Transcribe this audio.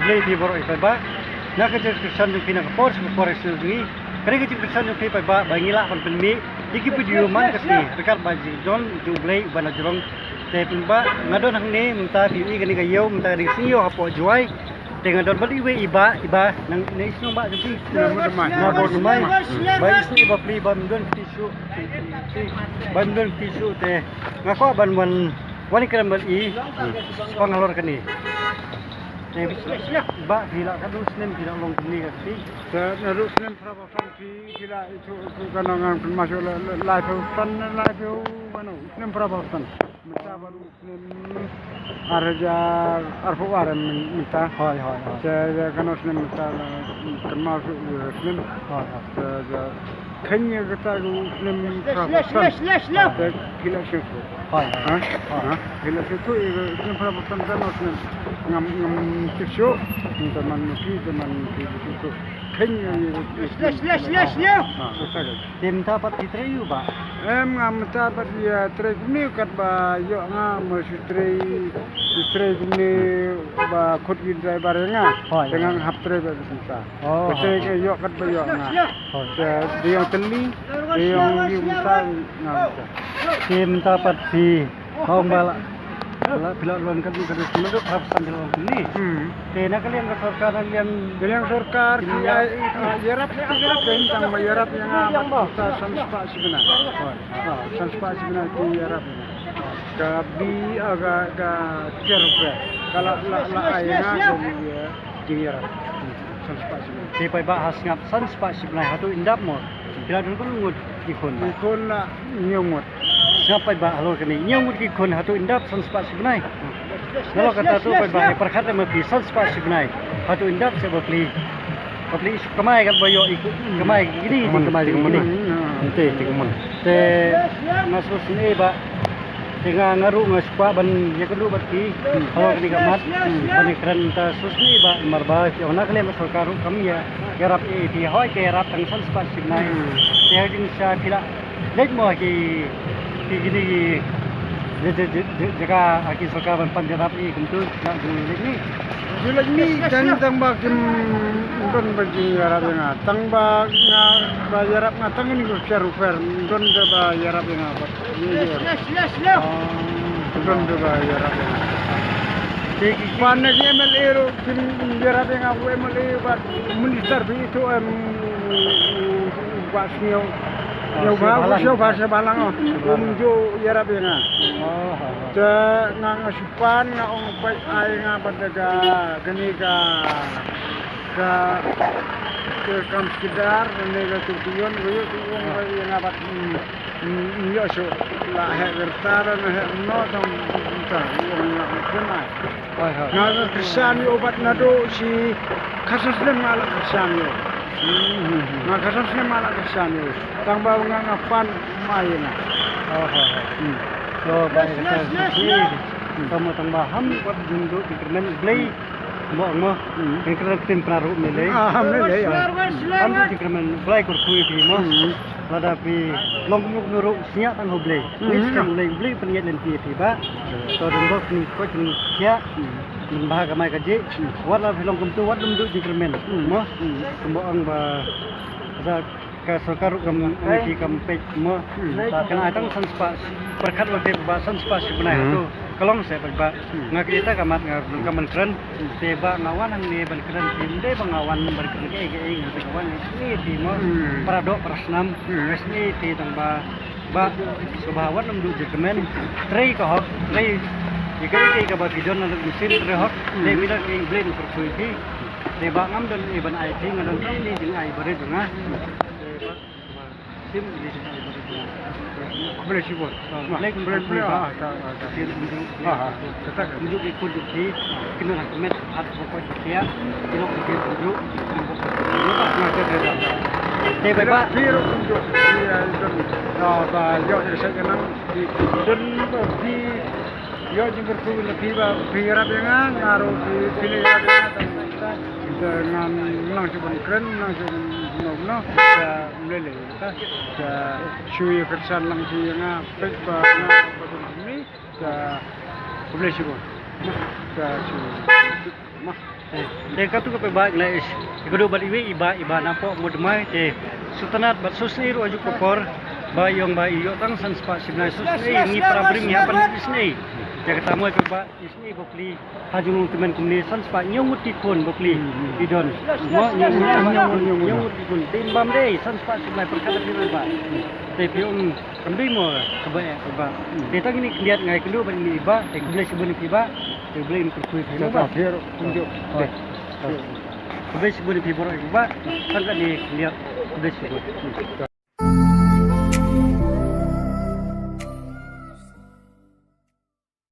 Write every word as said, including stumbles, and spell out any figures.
Phi baroh ïa phi ba na ka jingkyrshan jong phi na ka por sha ka por sha jong ngi. Ka dei ka jingkyrshan jong phi ba ba ngi lah ban pynmih ïa ki video man ka sngi ryngkat bad jingdon jong U Blei uba na jrong. Te phi ba nga don hangne mynta phi ïohi kane ka ïew mynta ka dei ka sngi ïew hapoh Jowai. Te nga don bad iwei i bah, i bah nang ne i shnong bah jong phi. Na Bor Namai. Ba i shnong bah phi ba ym don kti shuh. Ba ym don kti shuh te nga kwah ban wan wan kren bad i. Spang halor kane. Te bah phi la katno snem phi la long kumne ka kti? Te naduh snem phra phew san phi, phi la ithuh, ithuh ka nongang pynmashuh la, la, laiphew san, laiphew, kano, snem phra phew san. Mynta ba u snem ar hajar arphew ar mynta. Hooid, hooid, hooid. Te kano snem mynta la kynmaw shuh snem. Hooid, hooid. Te ja kheiñ ïa kata ka u snem phra phew san. Te phi la sngewthuh. Hooid, hooid. Ha? Ha? Phi la sngewthuh ïa ka u snem phra phew san kano snem. Ngam, ngam tip shuh. Te man phi, te man phi sngewthuh. Kheiñ ïa ka u snem. Ha, kata ka. Te mynta pat phi trei ïa u bah? Em, nga mynta pat ïa trei kumne katba ïoh nga, ma shu trei, shu trei kumne ba khot ki driver ïa nga. Hooid. Te nga hap trei ba mynta. Oh, te trei hooid. Ka ïoh katba ïoh nga. Hooid. Te da ïong tylli, da ïong ïa mynta nga mynta. Te mynta pat phi Hooid, ba la, la phi la long ka dei ka dei sum dei phra phew san phi la long kumne. Hmm. Te na ka liang ka sorkar, na ka liang, ka liang sorkar ki ai, ah, ïarap, ïarap, ïarap tang ba ïarap ïa nga bad sa san spah shi bnai. Hooid. Ah, san spah shi bnai ki ïarap ïa nga. Ka bi, ah, ka, ka tiar rupiah. Ka la, la, la ai ïa nga ka bi, eh, jingïarap. San spah shi bnai. Te paidbah ha sngap san spah shi bnai hato in dap mo? Phi la don katno ngut ki khun? Ki khun la hynñiew ngut. Sngap paidbah halor kane, hynñiew ngut ki khun hato in dap san spah shi bnai? Nalor kata to paidbah, pyrkhat ma phi san spah shi bnai hato in dap seh bapli. Bapli kamai katba ïoh i kamai kine, kamai kine. Te, te kamai. Te nga sngewsih ba Te nga, nga ruh nga shu kwah ban ïakynduh bad phi halor kane ka mat, ban ïakren, ta sngewsih ba namar ba phi ong na ka liang ka sorkar ruh kam ïa, ïarap ïa phi, hooid ka ïarap tang san spah shi bnai. Te ha jingshisha phi la leit mo ha ki, ki kine ki jaka ha ki sorkar ban pan ïarap ïa kumtu, phi la ju leit ne? Ju leit mih tang, tang ba kim don ba jingïarap ïa nga. Tang ba nga ba ïarap nga tang kane ka share u pher. Don da ba ïarap ïa nga ba. Yes, yes, yes, yes. Oh, don da ba ïarap ïa nga. Te ki pan na ki M L A ruh kim ïarap ïa nga, u M L A bad minister phi ithuh em, u Bah Sniaw. Sniaw Bha, Sniaw Bha, Sniaw Bha, Sniaw Bha lang, oh. Um ju ïarap ïa nga. Oh, oh, oh. Te nga nga shu pan nga ong peit ai nga bad da ka kane ka, ka, ka kam skidar ne ka tu tu yon, ko yo tu ong ba ïa nga bad, mm, mm, ïoh shuh la heh ka rta la heh no tang ta ong nga ong pyn ai. Hooid, hooid. Nga ka kyrshan ïa u bad naduh shi khatsan snem nga la kyrshan ïa u. Hmm, hmm, hmm. Nga khatsan snem nga la kyrshan ïa u. Tang ba nga nga pan ma ïa nga. Oh, hooid, hooid. Hmm. So ba ïa ka sa shi. Hmm. Tang ba, tang ba ham wat jingduh jingkyrmen U Blei. Mo, mo. Hmm. Jingkyrmen ktien Pnar ruh me lei. Ah, me lei, ah. Ham duh jingkyrmen U Blei kyrkhu ïa phi mo. Hmm. Lada phi long kumno kumno ruh sngewthuh tang ha U Blei. Hmm. Ngi sngewthuh U Blei, U Blei pynïaid lynti ïa phi ba. Hmm. To dang bok ni ko jingkyrkhu. Hmm. Mynba ka mai ka jih, wat la phi long kumtu, wat lum duh jingkyrmen. Hmm. Mo? Hmm. Kumba ong ba, ba ka sorkar ruh kam, kam peit mo. Hmm. Ba kan ai tang san spah, pyrkhat ba phi ba san spah shi bnai. Hmm. Hato ka long seh ba, ba. Hmm. Nga kata ka mat nga ruh kam kren. Hmm. Te ba nga wan hangne ban kren te, ym dei ba nga wan ban kren kaei kaei, nga te ka wan hangne te mo. Hmm. Para doh para snam. Hmm. Hangne te tang ba Ba, sngewbha wat nym duh jingkyrmen, trei ka hok, trei ïa kaei kaei kaba phi don na ka mynsiem, trei hok, trei bha ïa U Blei un kyrkhu ïa phi. Te ba ngam don ei ban ai phi, nga don tang kine jingai barit jong nga. Te ba, ba shim kine jingai barit jong nga. Khublei shibun. Khublei, khublei, khublei. Ah, ta, ta, ta. Te un duh, ah, ah. Kata ka. Un duh ki khun jong phi, kin don ha ka met, hat, Te ba, ba, ba, ïoh ïa ka sait ka nang, ki don ba phi, ïoh jingkyrkhu na phi ba phi ïarap ïa nga, nga ruh phi, phi la ïarap ïa nga, tang, tang, ngan nang shu ban kren, nang shu ban, no, no, ka, mlei lei, ka, ka, shu ïa kyrshan lang shu ïa nga, peit ba nga, ba phi, ka, khublei shibun. Ka, shu, ma. Te katto katne ba ngi la ïakynduh bad iwei i Bah, i Bah Nangpoh Mawdamai, te sngewtynnat bad sngewsynei ruh ha kajuh ka por ba i ong ba i ïoh tang san spah shibnai, sngewsynei ïa ngi para briew ngi hap ban isynei. Te kata mo i Bah, isynei bapli ha jong u tymmen kumne, san spah hynñiew ngut ki khun bapli i don. Mo hynñiew ngut, hynñiew ngut ki khun. Te ym bam dei san spah shibnai pyrkhat da phi Bah. Te phi ong kam dei mo kaba eh kaba. Te tang ine i khyndiat nga ïakynduh bad ine i Bah, te khublei shibun ïa phi Bah. Te khublei ïa phi Bah. Khublei shibun ïa phi baroh i Bah. Tang kane i khyndiat, khublei shibun.